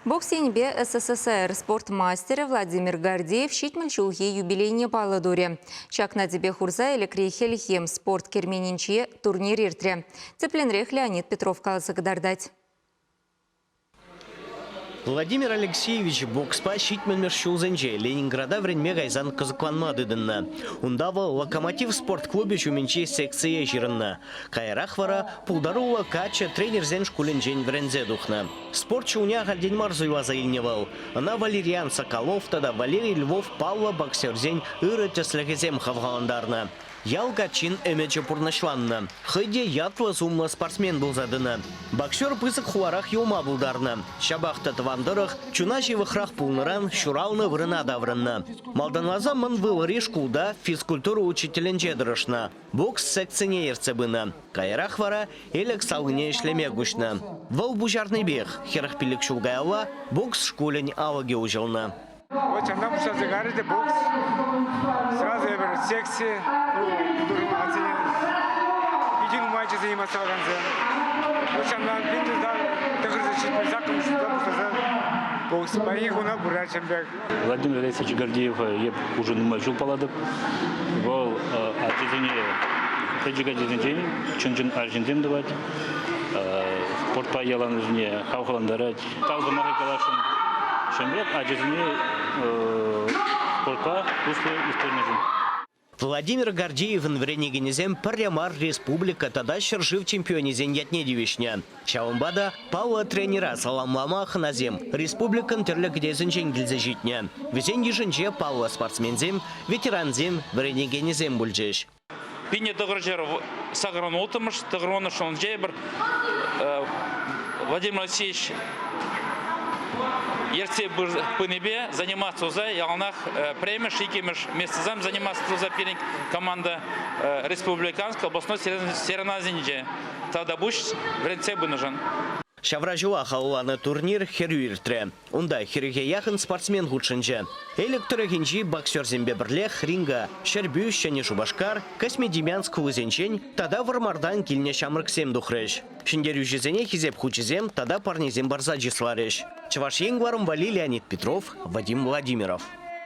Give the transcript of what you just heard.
Бокс енӗпе СССР спорт мастерӗ Владимир Гордеев 70 ҫулхи юбилейне паллӑ турӗ. Ҫакна тӗпе хурса Элӗкри «Хӗлхем» спорт керменӗнче турнир иртрӗ. Тӗплӗнрех Леонид Петров каласа кӑтартать. Владимир Алексеевич бокспа ҫитмӗлмӗш ҫулсенче Ленинграда вӗренме кайсан кӑсӑкланма тытӑннӑ. Унта вӑл «Локомотив» спорт клубӗ ҫумӗнчи секцие ҫырӑннӑ. Каярах вара пултаруллӑ каччӑ тренерсен шкулӗнчен вӗренсе тухнӑ. Спорт ҫулне ахальтен мар суйласа илнӗ вӑл. Ӑна Валериан Соколов тата Валерий Львов паллӑ боксерсен ырӑ тӗслӗхӗсем хавхалантарнӑ. Ял каччин ӗмӗчӗ пурнӑҫланнӑ. Хӑй те ятлӑ-сумлӑ спортсмен пулса тӑнӑ. Боксер пысӑк хуларах юлма пултарнӑ. Ҫапах та тӑван тӑрӑх чуна ҫывӑхрах пулнӑран ҫуралнӑ вырӑна таврӑннӑ. Малтанласа Мӑн Вылӑри шкулта физкультура учителӗнче тӑрӑшнӑ. Бокс секцине ертсе пынӑ. Каярах вара Элӗк салине ӗҫлеме куҫнӑ. Вӑл пуҫарнипех 45 ҫул каялла бокс шкулӗн алӑкӗ уҫӑлнӑ. Вот ҫавна пуҫласа карӗ те бокс. Сразу эпир секци турмансене питӗ нумай заниматься тӑвакансем. Вот ҫавна пин тӑхӑрса ҫитмӗл саккӑрмӗш ҫулта пуҫласа бокс паянхи куна пырать ҫавӑн пек. Владимир Алексеевич Гордеева эп уже нумай ҫул паллатӑп. Вӑл ачасене пӗчӗк ачасенчен чӑн-чӑн арҫынсем тӑвать. Спортпа яланлӑхне хавхалантарать. Тав сӑмахӗ каласшӑн. Ҫемье ачасене спортпа туслӑ ӳстернӗшӗн. Владимир Гордеевӑн вӗренекенӗсем пӗрре мар республика тата ҫӗршыв чемпионӗсен ятне тивӗҫнӗ. Ҫавӑнпа та паллӑ тренера саламлама хӑнасем республикӑн тӗрлӗ кӗтесӗнчен килсе ҫитнӗ. Вӗсен йышӗнче паллӑ спортсменсем, ветерансем, вӗренекенӗсем пулчӗҫ. Пине тӑхӑрҫӗр сакӑрӑн улттӑмӗш, тӑхӑрвуннӑш ҫулӗнче эпир Владимир Алексеевич ертсе пынипе заниматься туса яланах пӗрремӗш, иккӗмӗш местӑсем заниматься туса пирӗн команда республиканской областной соревнованийӗнче тавтапуҫ вӗрентсе пынӑшӑн. Ҫавра ҫула халалланӑ турнир хӗрӳ иртрӗ. Унта хӗрӗхе яхӑн спортсмен хутшӑнчӗ. Элӗк тӑрӑхӗнчи боксерсемпе пӗрлех ринга Ҫӗрпӳ, Ҫӗнӗ Шупашкар, Космодемьянск хулисенчен тата Вӑрмартан килнӗ ҫамрӑксем тухрӗҫ. Ҫӗнтерӳҫӗсене Хисеп хучӗсем тата парнесем парса чысларӗҫ. Чӑваш Ен кӑларӑм валли Леонид Петров, Вадим Владимиров.